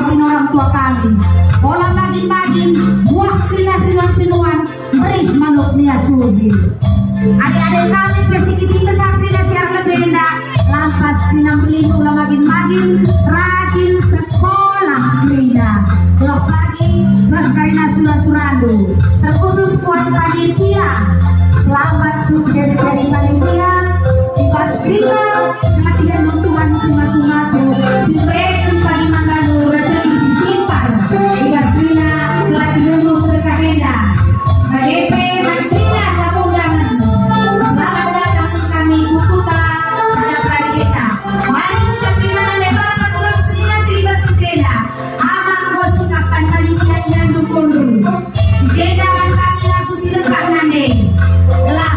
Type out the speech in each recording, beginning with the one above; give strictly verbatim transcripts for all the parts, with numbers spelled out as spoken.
Kami orang tua kami, ola magin-magin, buah kerina sinuan-sinuan, berih manuk nia suhi. Ade-ade kami pe si kitik tengah kerina si erlebe enda, lampas kerina mbelin ola magin-magin, rajin sekolah kerina. Gelah pagi, seh kerina sura-surandu. Terkhusus buat panitia, selamat sukses jadi panitia. Ibas kerina, Pelatihen Tuhan si masu-masu, si mereken pagi mangganu rejeki si simpar. Ibas kerina, pelatihenmu sedekah enda. Bage pe, man kerina kamu undangen. Selamat datang kami ku kuta, sada pagi enda. Mari kita kerina nande Bapa, Tuhan, senina si ibas kerina. Ama enggo singkapken panitia ingandu kundul. I jenda man kami lagu si dekah nande. Gelah,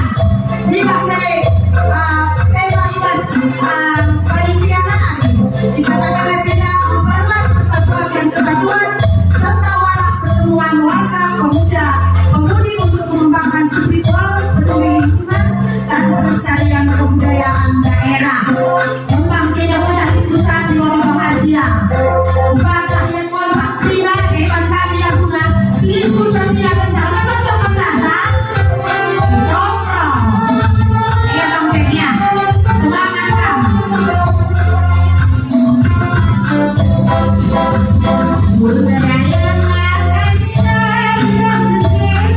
ribah ndai, ah, tema ibas, ah, panitia nami. Dikatakan i jenda mempererat persatuan dan kesatuan serta warak pertemuan warga, pemuda, pemudi untuk mengembangkan spiritual, peduli lingkungan, dan pelestarian kebudayaan daerah. Embang si enda udah diputar di baba bahagia. Ubatlah ia kontak pribadi man kami laguna, selingkuh sambil gentah, maka sopan rasa. Cokro. Ia bang sedia. Semangat kam. Bulan dalam akan kita hidup bersama.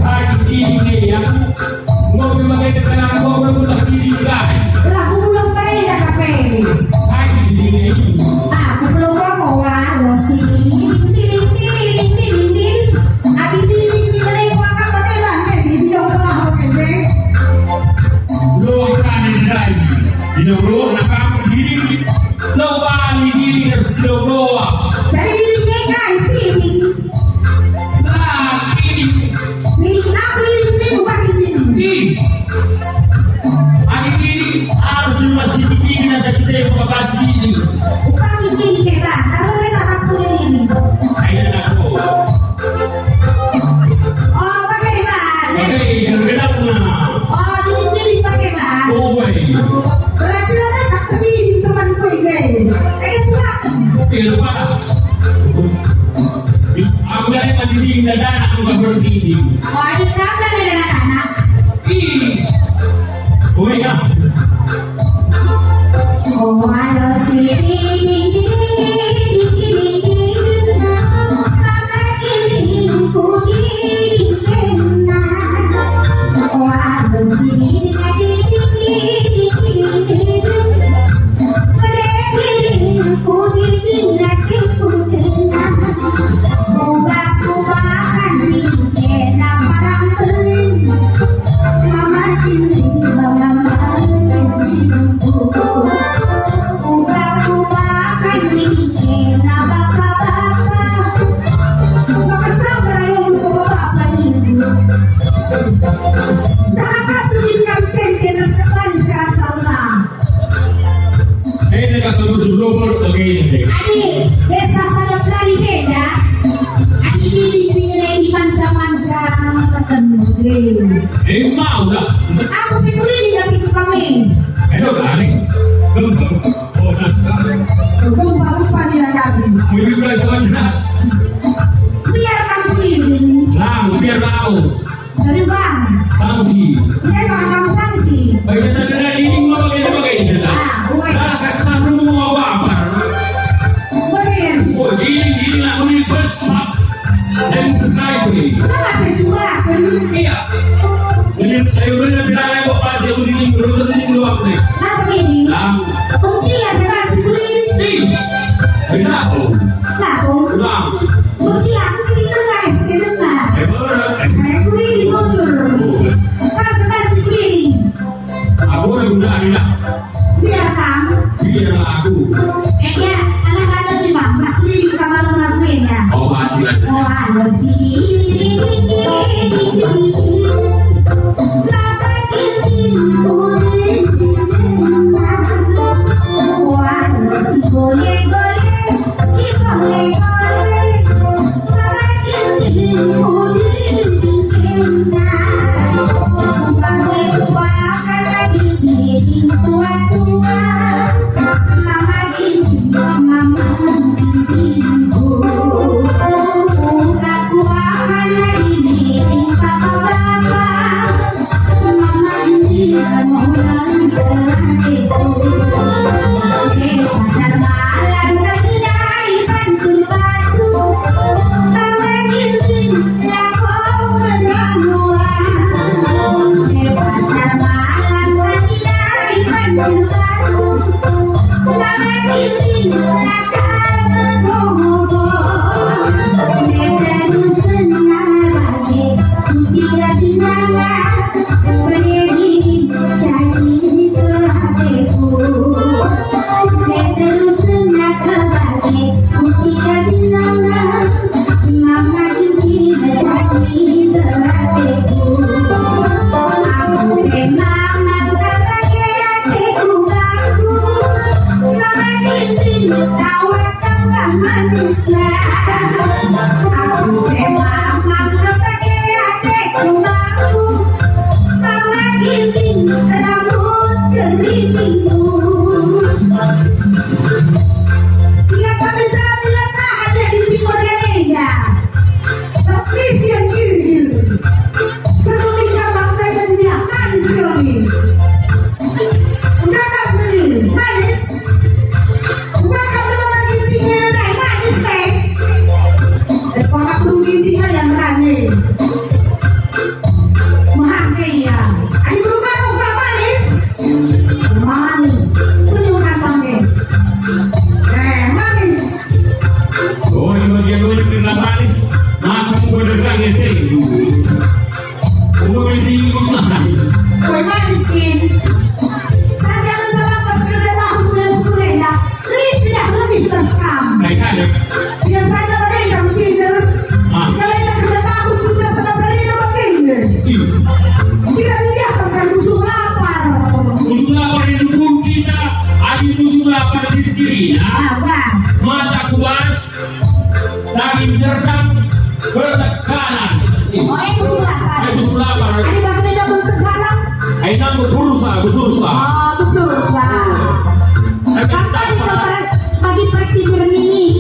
Hai, ini, ini, aku. Enggo pe bage dekana enggo belum tak diri kai. Lah, aku belum pada indah kape. Hai, ini, ini. Aku belum mau, wah, lo si ding, ding, ding. Adi ding, ding, ding, maka pakai ban, kan? Di bidang tengah, pakai, kan? Lo akan yang dari. Di dulu, nak kamu diri. Lo bali diri harus lo bawa. Jadi diri kai si ding. Lah, ini. Nih, aku ini, ini bukan ini. Ih. Adi ini harus di rumah si ini, nasa kita yang bakal si ini. Bukan ini, kita. Aku ini, aku ini. Ayo, aku. Oh, pakai ban. Oke, yang kedapnya. Oh, ini, ini pakai ban. Oh, baik. Berarti ada tak terjadi teman kue, guys. Eh, surat. Aku dari mandiri dan anak aku berdiri. Oh, ada kabar dari anak-anak? Ih. Oh, iya. Oh, alo si ding, ding, ding, ding, ding, ding, ding, ding. Mama ding, ding, ku ding, ding, kena. Oh, alo si ding, ding, ding, ding, ding, ding, ding, ding. Enda kata musuh nomor bagainda. Adi, biasa sada pelari enda. Adi, ini, ini, ini, manca-manca. Eh, mau dah. Aku pikir ini, tapi ku kami. Ayo, dah, nih. Gempa. Oh, dah, dah. Gempa, gempa, dia kami. Lebih baik, dah. Biar kamu ini. Lang, biar tahu. Jadi, Bang. Sanksi. Iya, Bang, Bang, sanksi. Bagi tanda ini mau bagi, bagi tanda. Ah, uai. Nah, kat sandung mau apa? Bener. Oh, gini, gini, nak beli bus, Pak. Jadi, sekai beli. Betul, ada juga, kan? Iya. Jadi, ayo, bener, bilang, ayo, Pak, dia beli, beli, beli, beli, beli. Nah, begini. Nah. Bukti ya, benar, si beli. Ih. Kenapa? Lah, Bang. Lah. Bukti aku di tengah, es, di tengah. Eh, bener. Eh, kuning, gusur. Kan, kan, si kuning. Aku udah, udah, udah. Biar kamu. Biar aku. Eh, ya, anak-anak di bawah, kuning, kamar rumah gue, ya. Oh, hati, hati. Oh, halo, si. Manis. Senyum apa, Nge? Eh, manis. Oh, ini bagian gue kena manis. Masuk gue dengar, Nge. Gue di rumah. Gue manis, Nge. Saya jangan salah pas kerja tahun bulan sepuluh, ya. Lebih, lebih tersekam. Baik, ada. Biasanya mereka mencintai. Ah. Sekali kerja tahun juga sudah berani nama kende. Iya. Kita lihat tentang musuh lapar. Musuh lapar di dukun kita, adi musuh lapar di diri. Ah, wah. Mata kuas, daging terkam, bertekalan. Oh, eh, musuh lapar. Eh, musuh lapar. Adi bagaimana bertekalan? Eh, nang bersursa, bersursa. Oh, bersursa. Eh, bagi percikan ini.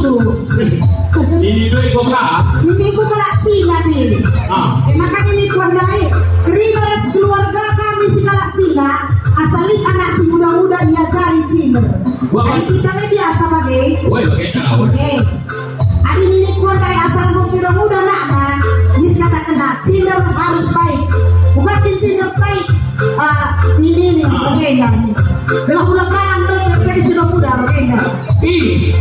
Niniku kalak Cina pe. Ah. E maka niniku ndai, kerina ras keluarga kami si kalak Cina, asa lit anak si muda-muda iajari cinder. Wah. Adi kita me biasa bage. Woi, bage kau. Eh. Adi niniku ndai asa enggo si muda-muda anakna, mis katakenna cinder harus baik. Bukan cinder baik. Ah, nini, nini, ah, bagenda. Gelah ula kalang dodo jadi sudah muda, bagenda. Ih.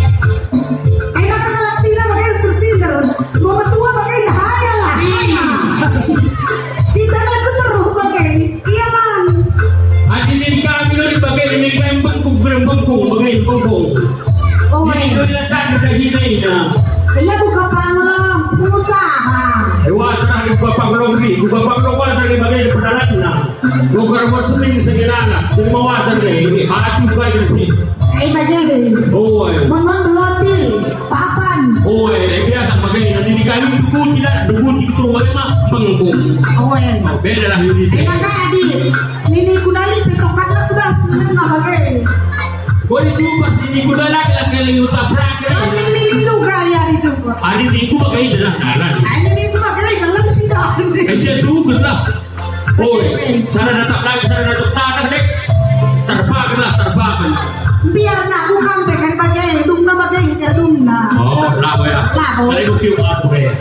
Eh, maka kalak Cina bagenda suruh cinder. Mau betua bagenda, hayalah. Ih. Kita kan terus bagenda. Iyalah. Adi nini kami lo di bagenda, nini kami bengkung, gerem bengkung, bagenda bengkung. Oh, nini eh. Kami lah cakap dah hina-hina. Iya, buka panglong, pengusaha. Eh, wah, terakhir buka panglong, ri. Buka panglong, wah, sering bagenda perdalanna. Nuker mersering segelana, terima wajar deh, ini hati baik sih. Eh, bage. Oi. Menon beloti, papan. Oi, eh, biasa pakai nanti di kami dukuti dah, dukuti ketua bagaimana? Bengkung. Oi. Oh, beda lah ini. Eh, maka adi, nini kudali petokan aku dah seneng apa bage. Kau itu pas nini kudali lah kayak lagi utabrak. Kami nini juga ya dicoba. Hari minggu pakai dah, nah, nah. Hari minggu pakai dalam sidang. Eh, saya tugas lah. Oi, sada natap langit, sada natap tanah, dek. Tarbagenlah, tarbagen. Biar nak bukan pe kan bage, dungna bage, ya dungna. Oh, labo ya. Labo. Saya bukti aku, dek.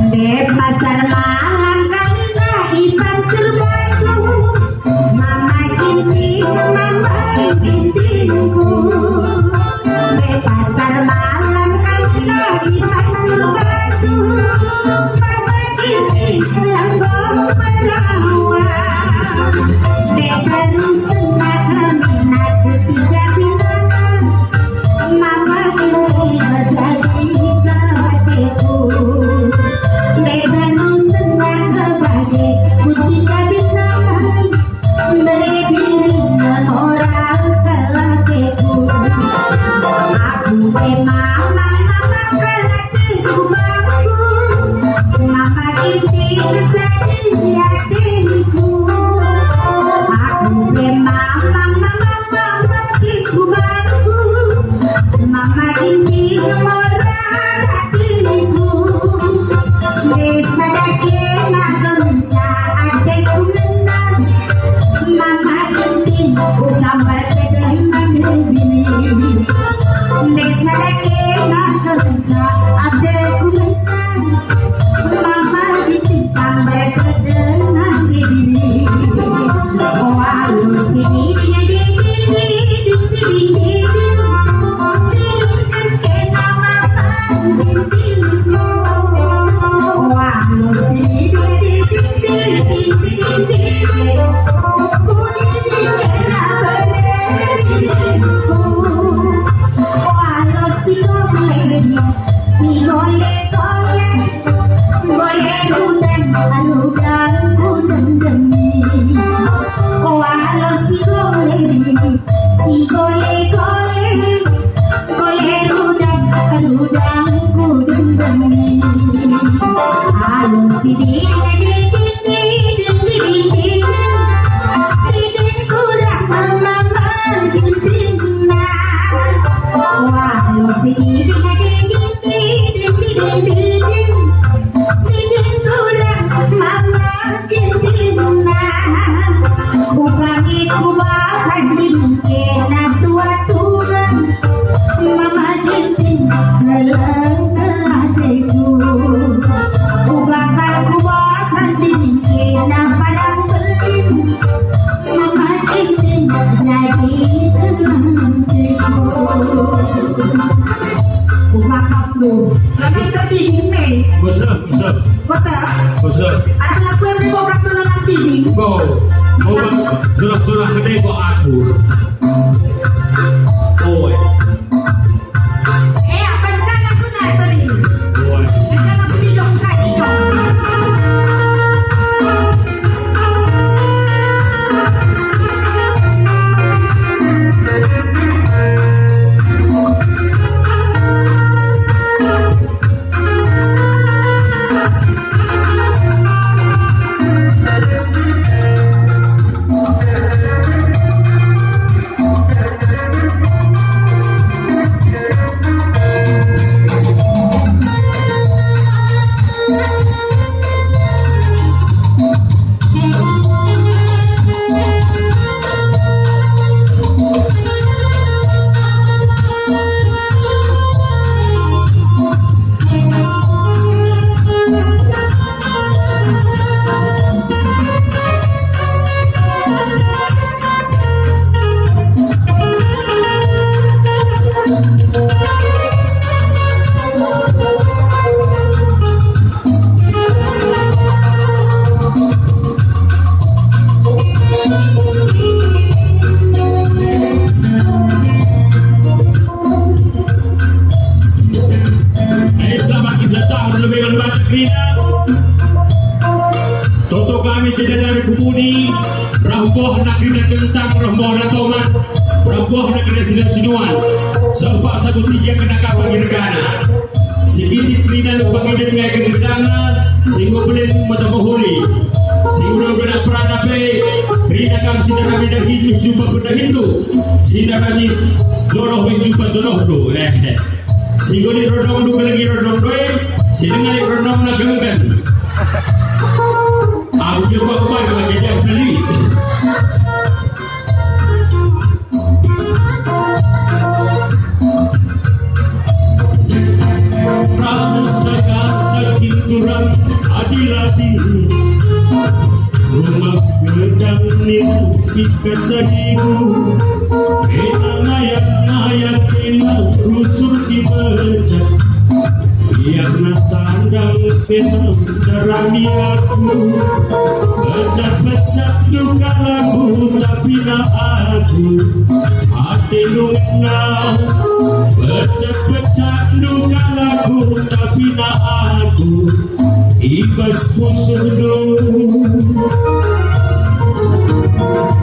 Dek pasar malam kami lagi pancur batu. Mama Ginting, Mama Gintingku. Dek pasar malam kami lagi pancur batu. Mama Ginting langgo merawa. Dek terus senang kami nak ketiga pinangan. Mama Ginting jadi kelateku. Dek terus senang kebage ketiga pinangan. Bere biring orang kelateku. Aku pe mama, mama kelateku bangku. Mama Ginting jadi ateku. Aku pe mama, mama, mama kelateku bangku. Mama Ginting orang ateku. Desa dake na Ca ateku ngena, Mama Ginting, ugambar kedai mande bini. Desa dake na kelenca ateku ngena, Mama Ginting, gambar kedai mande bini. Oh, alu si diding, diding, diding, diding, diding, diding, diding, kena Mama Ginting. Si gole-gole, gole rudang, rudang ku dengdeng. Alu si diding, diding, diding, diding, diding. Diding kurang mama gintingna. Alu si diding, diding, diding, diding, diding. Diding kurang mama Gintingna, uga nge kubahan diding kena tua-tua. Mama Ginting keleng-keleng ateku. Uga kal kubahan diding kena parang belin. Mama Ginting jadi keleng ateku. Uga kal ku, lagi terdiding me. Bosan. Bosan. Bosan. Bosan. Asal aku yang bego kap dulu nanti di. Go. Mau bang, curah-curah gede kok aku. Oi. Eh, apa kan aku nak tadi? Oi. Kan aku di dong, kan, di dong. Negeri sinuan-sinuan, sempak sagu tiga kena kapal gergana. Sikitik kerina lupa ngidet ngayaken gedangna, singgo belin mata boholi. Singgo udah perana pe, kerina kam sinarami dahin mis jumpa pendahinndu. Sinarami joloh mis jumpa jolohndu. Eh. Singgo lit rondongndu kelengi rondong doe, si denga lit rondongna genggen. Aku je kuakap lagi dia beli. Rasa-rasa kinturan adi-adi. Rumah gedang niru pika cadiku. Kena ngayak-ngayak kena rusur si becak. Biarna tandang kena darani aku. Pecak-pecak duka lagu tapi na aku. Ate nungna. Pecak-pecak duka lagu tapi na aku. I bas pusuhndu.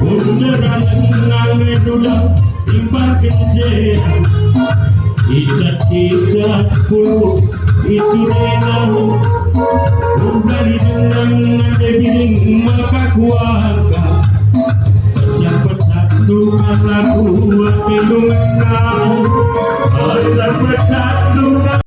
Kunderan ngange dulang timbaken jera. Icat-icat puluh itu rena. Udah didengang nande biring maka kuangka. Pecah-pecah duka lagu ate nungna. Pecah-pecah duka